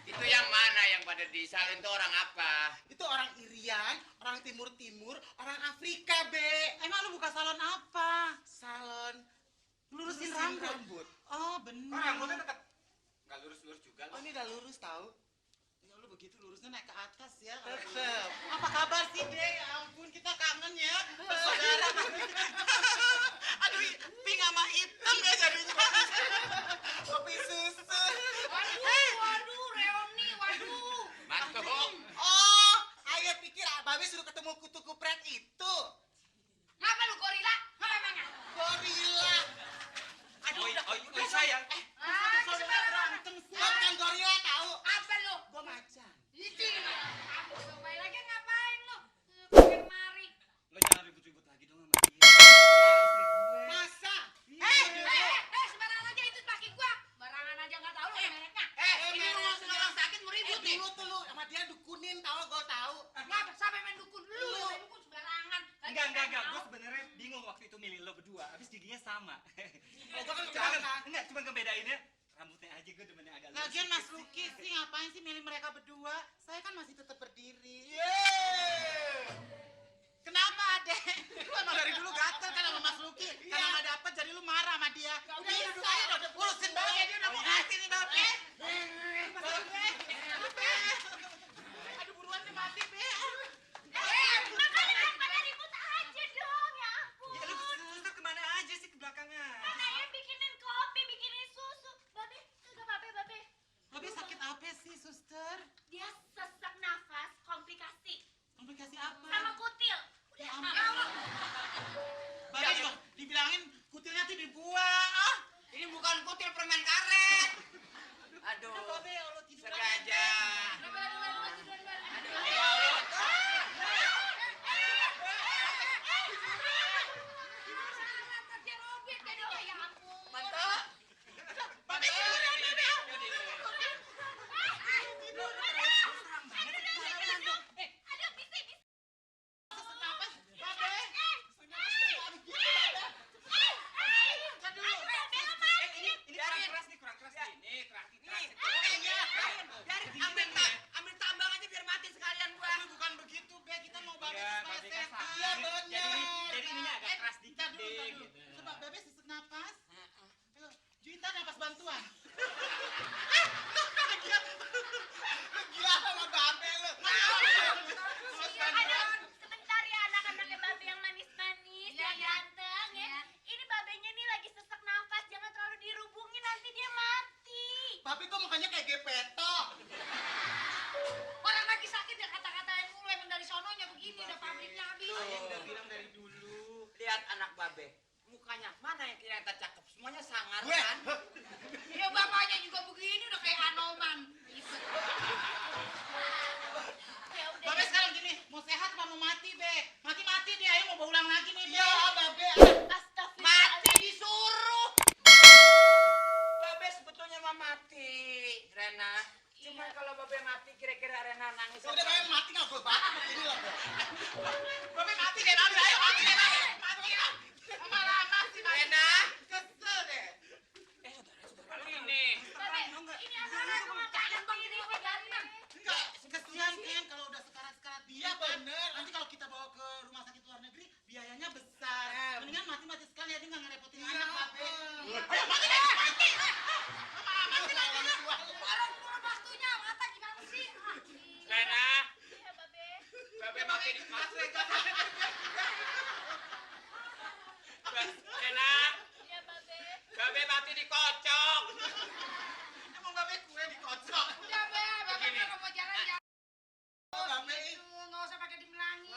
Itu yang mana yang pada disalin itu orang apa? Itu orang Irian, orang Timur-Timur, orang Afrika, Be. Emang lu buka salon apa? Salon Lurusin lurusin rambut. Oh, benar. Rambutnya tetap nggak lurus-lurus juga. Oh, ini udah lurus tahu. Ya lu begitu lurusnya naik ke atas ya. Tetep. Apa kabar sih, Dek? Ya ampun, kita kangen ya. Bersaudara. Aduh, pink sama hitam ya jadinya. Kopi susu. Waduh, Reoni, waduh. Mantu. Oh, ayo pikir Babe suruh ketemu kutu kupret itu. Ngapa lu gorila? Ngapa emangnya? Gorila. Oh, sayang. Saudara berantem sih. Bukan gorila tahu. Apa lu? Gua macan. Ini. Kamu cobain lagi ngapain lu? Pakai kemari. Lo jangan ribut-ribut lagi dong sama dia. Istri gue. Masa? Sembarangan aja itu kaki gua. Barangan aja nggak tahu lu mereknya. Ini lu mau orang sakit mau ribut nih. Dulu tuh lu sama dia dukunin tahu gua tahu. Ngapa sampai main dukun lu? Main dukun sembarangan. Enggak. Gue sebenarnya bingung waktu itu milih lo berdua. Habis giginya sama. Oh, gua kan Cuman, kelihatan. enggak, cuma ngebedainnya rambutnya aja gue demennya agak lurus. Lagian Mas Luki sih ngapain sih milih mereka berdua? Saya kan masih tetap berdiri. Kenapa, Adek? Lu emang dari dulu gatel kan sama Mas Luki. Karena nggak dapet jadi lu marah sama dia. Udah duduk aja dong. Urusin Babe, dia udah mau mati nih Babe. Babe. Aduh buruan nih mati, Be. Makanya pada ribut aja dong, ya ampun. Ya lu suster kemana aja sih ke belakangnya? Katanya bikinin kopi, bikinin susu. Babe, udah babe. Babe sakit apa sih, suster? Dia sesak nafas, komplikasi. Komplikasi apa? Sama kutil. Ya Udah, ampun. Allah. Babe juga dibilangin kutilnya tuh dibuang. Ah. Ini bukan kutil permen karet. Aduh. Babe, ya Allah tidur Sengaja. Ambil tambang aja biar mati sekalian gua. Bukan begitu, Be. Kita mau Babe supaya sehat. Iya bener. Jadi ininya agak keras dikit Bentar deh dulu. gitu. Coba Babe sesak napas. Ayo, Juwita napas bantuan. Gila sama Babe lu. Aduh, sebentar ya anak-anaknya babe yang manis-manis, yang ganteng ya. Ini babenya nih lagi sesak nafas, jangan terlalu dirubungin nanti dia mati. Babe kok mukanya kayak Gepeto. Orang lagi sakit ya kata-katain mulu emang dari sononya begini udah pabriknya habis. Saya udah bilang dari dulu. Lihat anak babe. Mukanya mana yang kelihatan cakep? Semuanya sangar Gue. kan? Ya bapaknya juga begini udah kayak Anoman. Ya udah. Babe sekarang gini, mau sehat apa mau mati, Be? Mati-mati dia, ayo mau ulang lagi nih, Be. Iya, Babe. Astagfirullah. Mati disuruh. Babe sebetulnya mah mati, Rena. Cuma kalau babe mati kira-kira Rena nangis. Udah Babe mati nggak gue bakar ini loh. Babe mati deh, Babe. Ayo mati deh, Babe. Mati. Lama-lama sih, Babe. Rena. Kesel deh. Lalu ini. Babe, ini anak-anak cuma kangen begini ganteng. Enggak, kesian kan kalau udah sekarat-sekarat dia Iya, kan. bener. Nanti kalau kita bawa ke rumah sakit luar negeri, biayanya besar. Mendingan mati-mati sekali ya, dia nggak ngerepotin Iya, anak, Babe. Babe. Ayo mati deh, mati. Lama-lama sih, Babe. Orang dulu pastunya mata gimana sih? Rena. Iya, babe. Babe mati di mati. Rena. Iya, babe. Babe mati dikocok. Emang Babe kue dikocok. Udah, babe Begini. kalau mau jalan-jalan. Babe. Itu nggak usah pakai dibilangin.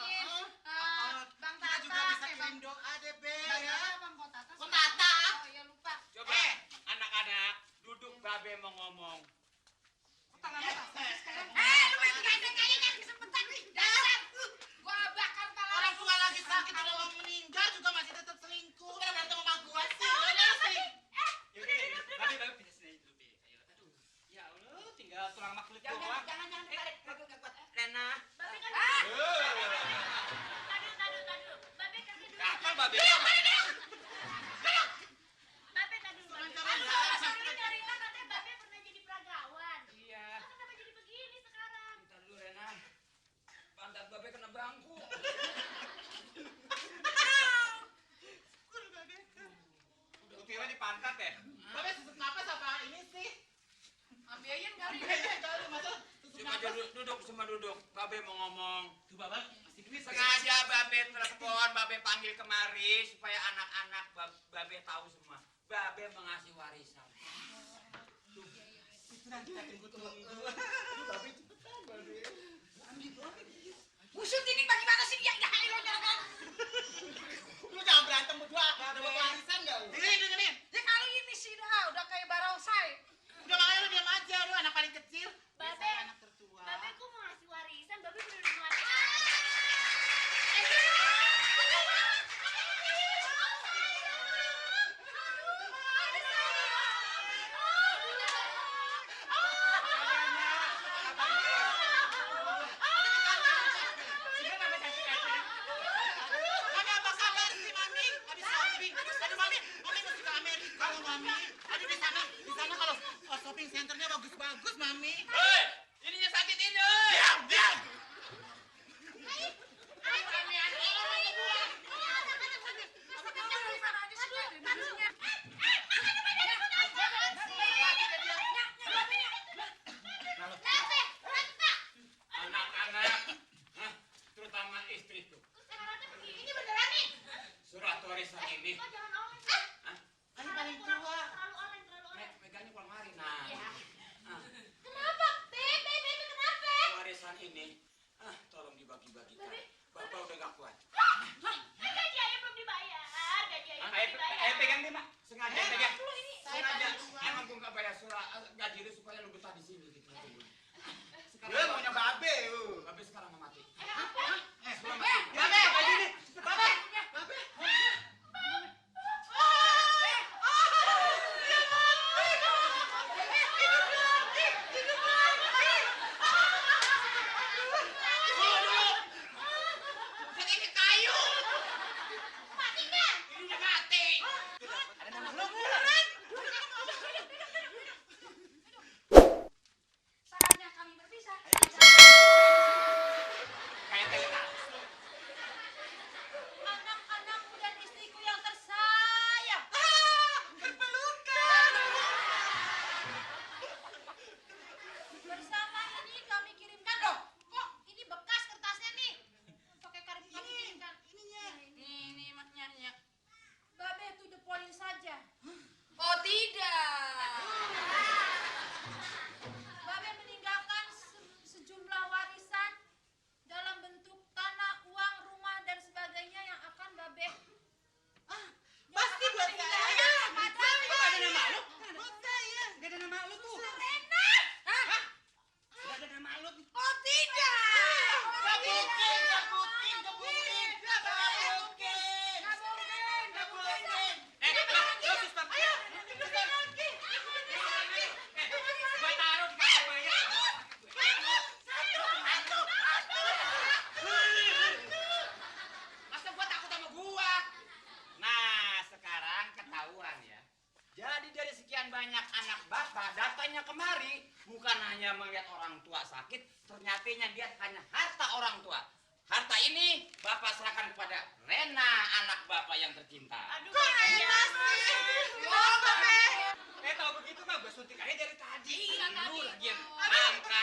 Bang Kita Tata. juga bisa kirim doa deh, Be. Ya, Bang Kotata. Kok Tata? Oh, ya lupa. Coba anak-anak duduk babe mau ngomong. Lu main gandeng aja jangan kesempetan nih. Dasar. Gua bakar kepala Orang lu. tua lagi sakit, udah mau meninggal juga masih tetap selingkuh. Udah berantem sama gua sih. Udah sih. Babe pindah sini aja dulu, Be. Ayo. Aduh. Ya Allah, tinggal tulang mak kulit Jangan doang. ditarik. Rena. Babe kan. Tadu. Babe kan dulu. Apa babe? Babe tadi dulu. Sorry, Aduh, sorry nyari lah katanya Babe pernah jadi peragawan. aja duduk semua duduk. Babe mau ngomong. Tuh Bapak, masih duit. Sengaja Babe telepon, Babe panggil kemari supaya anak-anak Babe tahu semua. Babe mengasih warisan. Itu nanti kita tunggu. Babe cepetan, Babe. Busut ini bagaimana sih? Ya jangan. Lu jangan berantem berdua. Dapat warisan enggak lu? Dengerin. Ya kali ini sih udah kayak barongsai. Udah makanya lu diam aja, lu anak paling kecil. Babe. Biasa anak tertua. Babe kok mau ngasih warisan? Babe bener-bener ngelatih Mami apa kabar sih, Mami? Habis shopping. Aduh, Mami mesti ke Amerika loh, Mami. Aduh, di sana kalau shopping centernya bagus-bagus, Mami. Hei, ininya sakit ini. Diam. Anak-anak, terutama istriku. ini beneran nih. Surat warisan ini. Oh, jangan oleng. Ini paling tua. Terlalu oleng. Megangnya pulang hari. Nah, Kenapa? Bebe, kenapa? warisan ini, tolong dibagi-bagikan. Bapak udah gak kuat. Gaji ayah belum dibayar. Gaji ayah belum Ayo dibayar. pegang dia, Mak. Sengaja pegang. Sengaja. Saya Emang gue gak bayar surat gaji lu supaya lu betah di sini gitu. Lu maunya babe lu. Babe sekarang mau mati. Babe, Babe. Ini kayu. Mati kan? Ini udah mati. Ada nama lu. Saatnya kami berpisah. Kayak telekas. Anak-anakku dan istriku yang tersayang. Bersama ini kami kirimkan loh. Kok ini bekas kertasnya nih? Pakai karet kami kirimkan. Ini maknya. Babe to the point saja. Oh tidak. Babe meninggalkan sejumlah warisan dalam bentuk tanah, uang, rumah dan sebagainya yang akan Babe Pasti buat saya. Gak ada nama lu. Buat saya. Gak ada nama lu tuh. Serena. Gak ada nama lu. Oh tidak. Lu suster. Ayo. Gua taruh di kamar mayat. Masa gua takut sama gua? Nah, sekarang ketahuan ya. Jadi dari sekian banyak anak bapak datanya kemari bukan hanya melihat orang tua sakit, ternyata yang lihat hanya harta orang tua. Harta ini bapak serahkan kepada Rena, anak bapak yang tercinta. Aduh, Rena Tahu begitu mah gua suntik aja dari tadi. Iya, tadi. Lu lagi yang angka